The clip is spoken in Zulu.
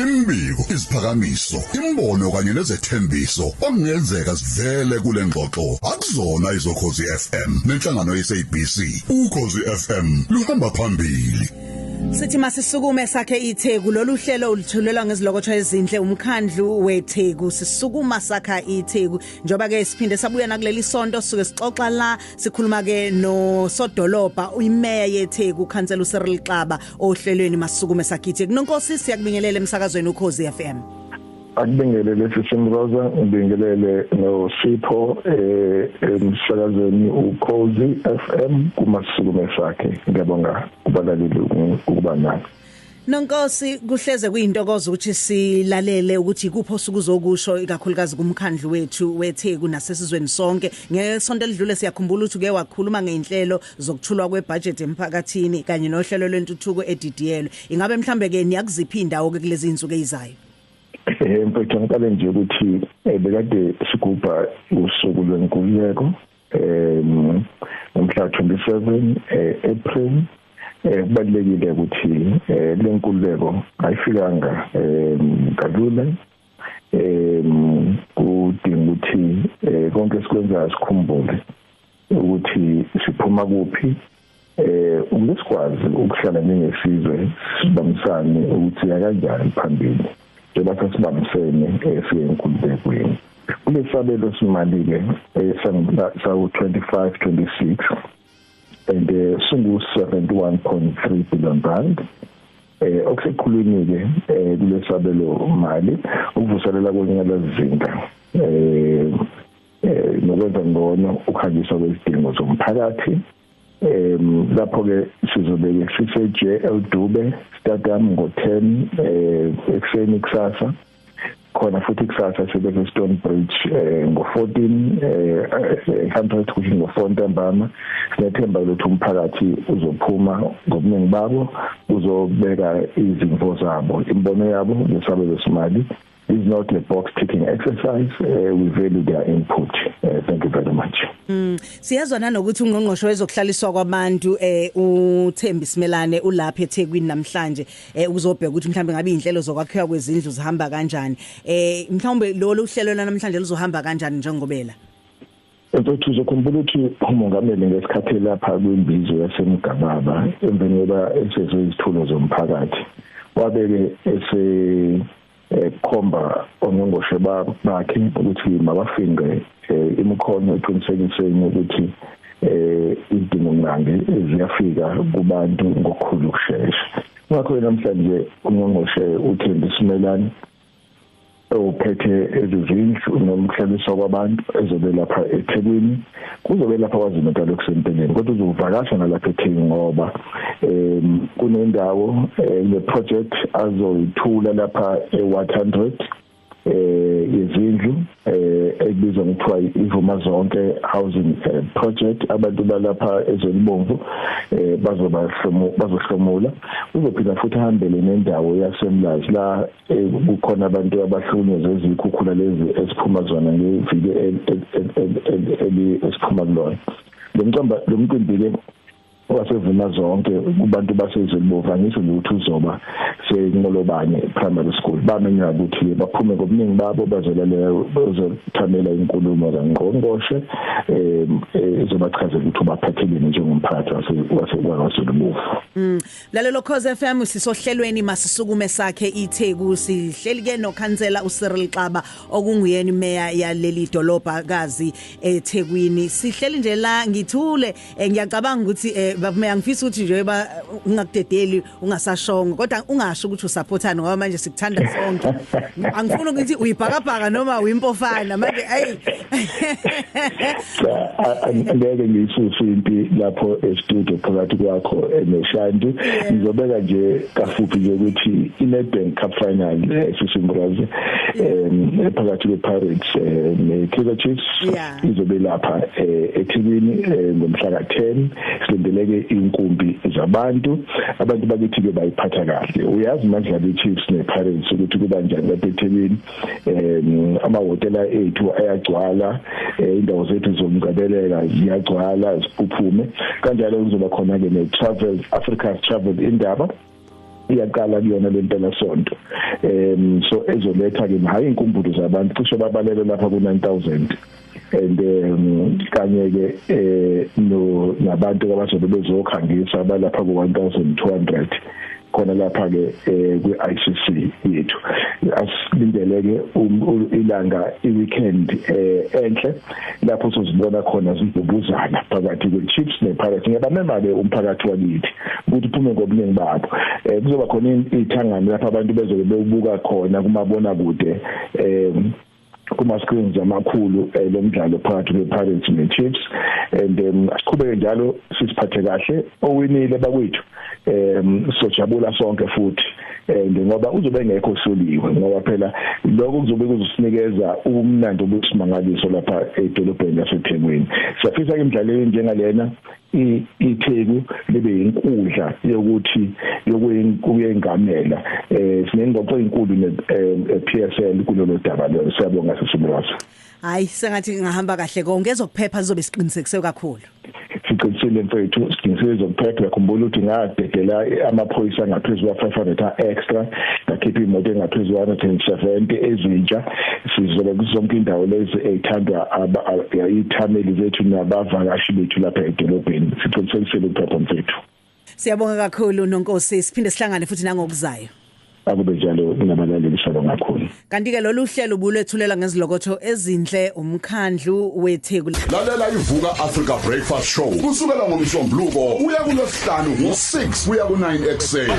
Imbiko, iziphakamiso, imbono kanye nezethembiso okungenzeka sivele kule ngxoxo akuzona izokhozi FM nenhlangano yeSABC. Ukhozi FM luhamba phambili. Sithi masisukume sakhe iTheku. Lolu hlelo ulithulelwa ngezilokotho ezinhle umkhandlu weTheku. Sisukuma sakha iTheku njoba ke siphinde sabuya nakuleli sonto, suke sixoxa la, sikhuluma ke nosodolobha, uyimeya yeTheku, ukhansela uCyril Xaba, ohlelweni Masisukume Sakhe iTheku. Nonkosi, siyakubingelela emsakazweni Ukhozi FM. Akubingelele, Sisimroza, ngibingelele noSipho emsakazweni Ukhozi FM kuMasukume Sakhe. Ngiyabonga kubalaleli ukuba nani. Nonkosi, kuhleze kuyintokozo ukuthi silalele ukuthi kupho osukuzokusho, ikakhulukazi kumkhandlu wethu weTheku nasesizweni sonke. Ngesonto elidlule siyakhumbula ukuthi uke wakhuluma ngeinhlelo zokuthulwa kwebudget emphakathini kanye nohlelo lwentuthuko edidiyelwe. Ingabe mhlambe ke niyakuziphi indawo ke kulezi insuku ezizayo? Mfethu, ngiqale nje ukuthi bekade sigubha usuku lwenkululeko ngomhla 27 April. Kubalulekile ukuthi lenkululeko ayifikanga kalula. Kudinga ukuthi konke sikwenzayo sikhumbule ukuthi siphuma kuphi, ukuze sikwazi ukuhlala njengesizwe, sibambisane ukuthi kanjani phambili njengoba sesibambisene siye enkululekweni. Kulesabelo simali-ke sawu 25 26 and singu 71.3 billion rand, okusekhulwini ke kulesabelo mali ukuvuselela kwenyalazinda nokwenza ngcono ukuhanjiswa kwezidingo zomphakathi. Lapho ke sizobe sise JL Dube Stadium ngo-10 ekuseni kusasa. Khona futhi kusasa sibe Stone Bridge ngo-14 100, kusho ngo-4 ntambama. Sinethemba ukuthi umphakathi uzophuma ngobuningi babo, uzobeka izimvo zabo, imbono yabo ngesabelo simali. Is not a box ticking exercise. We value their input. Thank you very much. Siyazwa nanokuthi ungqongqosho wezokuhlaliswa kwabantu, uThembi Simelane, ulapha eThekwini namhlanje ukuzobheka ukuthi mhlambe ngabe inhlelo zokwakhiwa kwezindlu zihamba kanjani. Mhlawumbe lo uhlelo namhlanje luzohamba kanjani njengobela? Mfethu, uzokhumbula ukuthi umongameli, ngesikhathi lapha kwimbizo yaseMgababa, emveni kokuba esezwe izithulo zomphakathi, wabeke ese khomba ongqongqoshe bakhe ukuthi mabafinqe imikhono eqinisekiseni ukuthi izidingo ngqangi ziyafika kubantu ngokukhulu ukushesha. Ngakho namhlanje ungqongqoshe uThembi Simelane ophethe ezizindlu nomhlaliswa kwabantu ezobe lapha eThekwini, kuzobe lapha KwaZulu-Natal okusempeleni, kodwa uzovakasha nalapha eThekwini ngoba kunendawo ne-project azoyithula lapha e-100 yezindlu ekubizwa ngokuthiwa iVuma Zonke Housing Project. Abantu balapha eZwelibomvu bazoba bazohlomula. Uzophinda futhi ahambele nendawo yaseMlazi la kukhona abantu abahlukunyezwe izikhukhula lezi esiphuma zona ngeviki eli esiphuma kulona. Lo mcimbi ke waseVuma Zonke kubantu baseZwelibomvu, angisho nje ukuthi uzoba seNqolobane Primary School. Bamenywa ukuthi baphume ngobuningi babo, bazolalela, bazothamela inkulumo kangqongqoshe ezobachazela ukuthi ubaphatheleni njengomphakathi waseKwaZulu. Lalelo Khoze FM, sisohlelweni Masisukume Sakhe iTheku. Sihleli ke nokhansela uCyril Xaba, okunguyena imeya yaleli dolobha kazi eThekwini. Sihleli nje la, ngithule, ngiyacabanga ukuthi babumeya, ngifisa ukuthi nje ba ungakudedeli ungasashongo, kodwa ungasho ukuthi usupportani, ngoba manje sikuthanda sonke. Angifuni ukuthi uyibhakabhaka noma uyimpofana manje, ayi. Angeke ngiyisuse impi lapho e-studio phakathi kwakho noShanti. Ngizobeka nje kafuphi nje ukuthi iNedbank Cup final, Sisimbrazi, phakathi kwePirates neKaizer Chiefs izobe lapha eThekwini ngomhla ka10. Silindeleke inkumbi zabantu. Abantu bakithi ke bayiphatha kahle. Uyazi manje iChiefs nePirates ukuthi kuba njani lapha eThekwini. Amahhotela ethu ayagcwala, indawo zethu zomngcebeleka ziyagcwala ziphuphume. Kanjalo kuzoba khona ke ne-Travel Africa's Travel Indaba. Iyaqala kuyona lempela sonto, so ezoletha ke hayi inkumbulo zabantu cishe babalele lapha ku 9000 and kanye ke no nabantu abazobe bezokhangisa balapha ku 1200 khona lapha ke kwi-ICC yethu. Asilindeleke ilanga, i-weekend enhle lapho sozibona khona zidubuzana phakathi kwe-Chiefs ne-Pirates. Ngiyabamema ke umphakathi wakithi ukuthi uphume ngobuningi babo. Kuzoba khona ithangami lapho abantu bezobe bewubuka khona kumabona kude, kuma screens amakhulu, lo mdlalo phakathi kwe-Pirates ne-Chiefs. And asiqhubeke njalo sisiphathe kahle. Owinile bakwethu, sojabula sonke futhi, and ngoba uzobe engekho osuliwe, ngoba phela lokho kuzobe kuzosinikeza umnandi obusimangaliso lapha edolobheni laseThekwini. Siyafisa ke imidlalo njengalena, iTheku libe inkundla yokuthi yokuyengamela. Sinengxoxo enkulu ne PSL kulolu daba lo. Siyabonga, sisiMroza. Hayi, sengathi ngahamba kahle konke. Ezokuphepha zizobe siqinisekise kakhulu. Siqinisile mfethu, siqinisile zokuphepha. Khumbula ukuthi ngadedela amaphoyisa ngaphezulu kwa 500 extra, ngakhipha imoto engaphezulu kwa 170 ezintsha. Sizobe kuzonke indawo lezi ezithandwa ithameli zethu nabavakashi bethu lapha edolobheni. Siqinisekisile ukuphepha, mfethu. Siyabonga kakhulu, Nonkosi. Siphinde sihlangane futhi nangokuzayo. Akube njalo nabalaleli, siyabonga kakhulu. Kanti ke lolu hlelo bulwethulela ngezilokotho ezinhle umkhandlu weTheku. Lalela iVuka Africa Breakfast Show kusukela ngoMsombuluko kuya kuLwesihlanu ngo6 kuya ku9 ekuseni.